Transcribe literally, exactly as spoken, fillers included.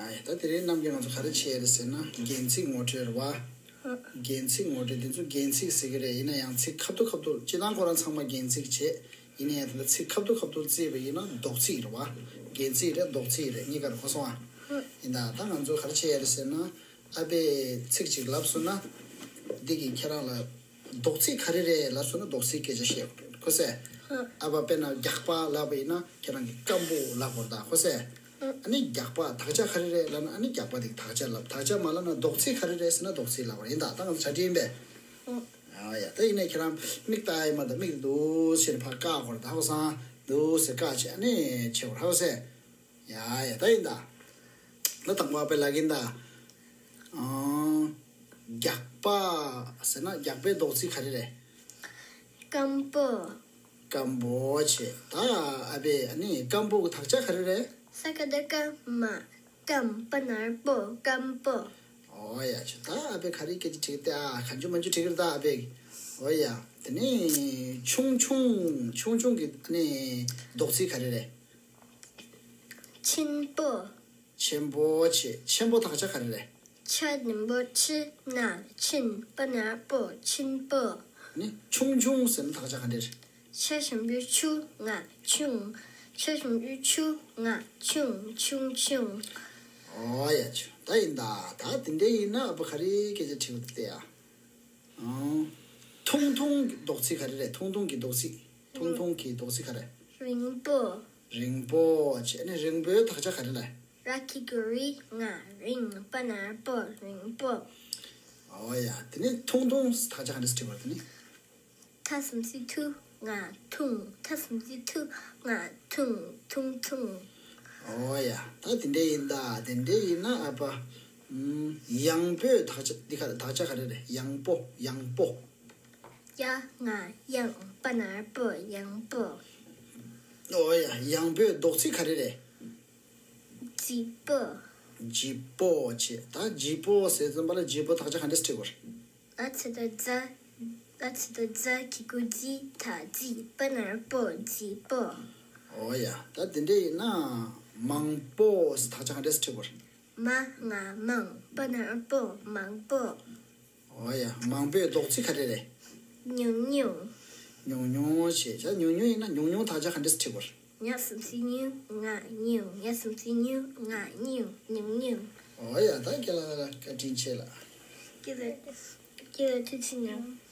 ད་དེ་རིང་རྣམས་ཀྱིས་ང་ཚོ་ག་རེ་བྱས་རེད་ཟེར་ན། རྒྱན་ཚིག་ངོ་སྤྲོད་རེད་བ། རྒྱན་ཚིག་ངོ་སྤྲོད་འདི་ཚོ་རྒྱན་ཚིག་ཟེར་གྱི་རེད། ཡིན་ན་ཡང་ཚིག་ཁ་ཐུག་ཁ་ཐུག་སྤྱིར་བཏང་ཁོ་རང་ཚང་མ་རྒྱན་ཚིག་བྱས། ཡིན་ན་ཡང་དེ་འདྲ་ཚིག་ཁ་ཐུག་ཁ་ཐུག་བརྩིས་པ་ཡིན་ན་ལྡོག་ཚིག་རེད་བ། རྒྱན་ཚིག་རེད་ལྡོག་ཚིག་རེད་གཉིས་ཀ་རེད། གོ་སོང་ཨ། ཡིན་ད་ད་ང་ཚོ་ག་རེ་བྱས་རེད་ཟེར་ན། ཨ་ཕས་ཚིག་ཅིག་ལབ་སོང་ན། འདི་གིས་ཁྱེད་རང་ལ་ལྡོག་ཚིག་ག་རེ་རེད་ལབ་སོང་ན་ལྡོག་ཚིག་སྐད་ཆ་བཤད་དགོས་རེད། གོ་སོང་ཨ། ཨ་ཕ་དཔེར་ན་རྒྱགས་པ་ལབ་པ་ཡིན་ན་ཁྱེད་རང་གིས་སྐམ་པོ་ལབ་དགོས་རེད་ད། གོ་སོང་ཨ། ཨ་ནི་རྒྱགས་པ་དག་ཆ་ག་རེ་རེད་ལབ་ན་ཨ་ནི་རྒྱགས་པ་དེ་དག་ཆ་ལབ། དག་ཆ་མ་ལབ་ན་ལྡོག་ཚིག་ག་རེ་རེད་ཟེར་ན་ལྡོག་ཚིག་ལབ་པ་ཡིན་ད། ད་ང་ཚོ་གྲ་སྒྲིག་ཡིན་པས། ཨ་ཡ་ད་ཡིན་ནའི་ཁྱེད་རང་མིག་ལྟ་ཡི་མ་ད་མིག་འདུག་ཟེར་ཕར་བཀག་དགོས་རེད་ད། གོ་སོང་ཨ། འདུག་ཟེར་བཀག་བྱས་ཨ་ནི་བྱེད་དགོས་རེད། གོ་སོང་ཨ། ཡ་ཡ་ད་ཡིན་ད། ད་དང་པོ་ཨ་ཕས་ལབ་ཀྱིན་ད། ཨང་། རྒྱགས་པ་ཟེར་ན་རྒྱགས་པའི་ལྡོག་ཚིག་ག་རེ་རེད། སྐམ་པོ། སྐམ་པོ་བྱས། ད་ཨ་ཕས་ཨ་ནི་སྐམ་པོ་གི་དག་ཆ་ག་རེ་རེད། ས་ཀ་བཏགས་སྐ་མ། སྐམ། པ་ན་ར་པོ། སྐམ་པོ། ཨོ་ཡ་ཆུ་ད་ཨ་ཕས་ག་རེ་སྐད་ཆ་དྲིས་ཏེ་ཨ་གང་བྱུང་མང་བྱུང་དྲིས་ཀྱི་རེད་ད་ཨ་ཕས། ཨོ་ཡ་དེ་ནས་ཆུང་ཆུང་ཆུང་ཆུང་གི་ཨ་ནི་ལྡོག་ཚིག་ག་རེ་རེད། ཆེན་པོ། ཆེན་པོ་བྱས། ཆེན་པོ་དག་ཆ་ག་རེ་རེད། ཆ་འགྲེང་བུ་ཆི། ན་ཆེན། པ་ན་ར་པོ། ཆེན་པོ། ནི་ཆུང་ཆུང་ཟེར་ན་དག་ཆ་ག་འདྲ་རེད། ཆ་ཞབས་ཀྱུ་ཆུ། ང་ཆུང་། ཆ་ཞབས་ཀྱུ་ཆུ། ང་ཆུང་། ཆུང་ཆུང་། ཨོ་ཡ་ཆུ་ད་ཡིན་ད། ད་དེ་འདྲ་ཡིན་ན་ཨ་ཕ་ག་རེ་སྐད་ཆ་དྲིས་པ་དེ་ཡ། ཨང་། ཐུང་ཐུང་གི་ལྡོག་ཚིག་ག་རེ་རེད། ཐུང་ཐུང་གི་ལྡོག་ཚིག་ཐུང་ཐུང་གི་ལྡོག་ཚིག་ག་རེ། རིང་པོ། རིང་པོ་བྱས་ནས་རིང་པོའི་དག་ཆ་ག་རེ་ལབ། ར་གི་གུ་རི། ང་རིང་། པ་ན་ར་པོ། རིང་པོ། ཨོ་ཡ་དེ་ནས་ཐུང་ཐུང་དག་ཆ་ག་འདྲ་སེ་བྲིས་པ་རེད། དེ་ནས། ཐ་གསུམ་གསུམ་ཐུ། ང་ཐུང་། ཐ་གསུམ་གསུམ་ཐུ། ང་ཐུང་། ཐུང་ཐུང་། ཨོ་ཡ་ད་དེ་འདྲ་ཡིན་ད། དེ་འདྲ་ཡིན་ན་ཨ་ཕ། ཨུམ། ཡང་པོའི་དག་ཆ་འདི་ག་དག་ཆ་ག་རེ་རེད། ཡང་པོ། ཡང་པོ། ཡ་ང་ཡང་། པ་ན་ར་པོ། ཡང་པོ། ཨོ་ཡ་ཡང་པོའི་ལྡོག་ཚིག་ག་རེ་རེད། ལྗིད་པོ། ལྗིད་པོ་བྱས། ད་ལྗིད་པོ་ཟེར་ཙམ་པ་ལ་ལྗིད་པོ་དག་ཆ་ག་འདྲ་སེ་བྲིས་པ་རེད། ལ་ཚ་བཏགས་ལྫ། ལ་ཚ་བཏགས་ལྫ། གི་གུ་ལྗི། ད་ལྗི། པ་ན་ར་པོ། ལྗིད་པོ། ཨོ་ཡ་ད་དེ་འདྲ་ཡིན་ན་མང་པོ་ཟེར་དག་ཆ་ག་འདྲ་སེ་བྲིས་པ་རེད། མ་ང་མང་། པ་ན་ར་པོ། མང་པོ། ཨོ་ཡ་མང་པོའི་ལྡོག་ཚིག་ག་རེ་རེད། ཉུང་ཉུང་། ཉུང་ཉུང་བྱས། ད་ཉུང་ཉུང་ཡིན་ན་ཉུང་ཉུང་དག་ཆ་ག་འདྲ་སེ་བྲིས་པ་རེད། ཉ་གསུམ་གསུམ་ཉུ། ང་ཉུང་། ཉ་གསུམ་གསུམ་ཉུ། ང་ཉུང་། ཉུང་ཉུང་། ཨོ་ཡ་ད་ཁྱེད་ལ་ལ་བཀའ་དྲིན་ཆེ་ལ། ཁྱེད་ལ་ཁྱེད་ལ་ཐུགས་རྗེ་གནང་།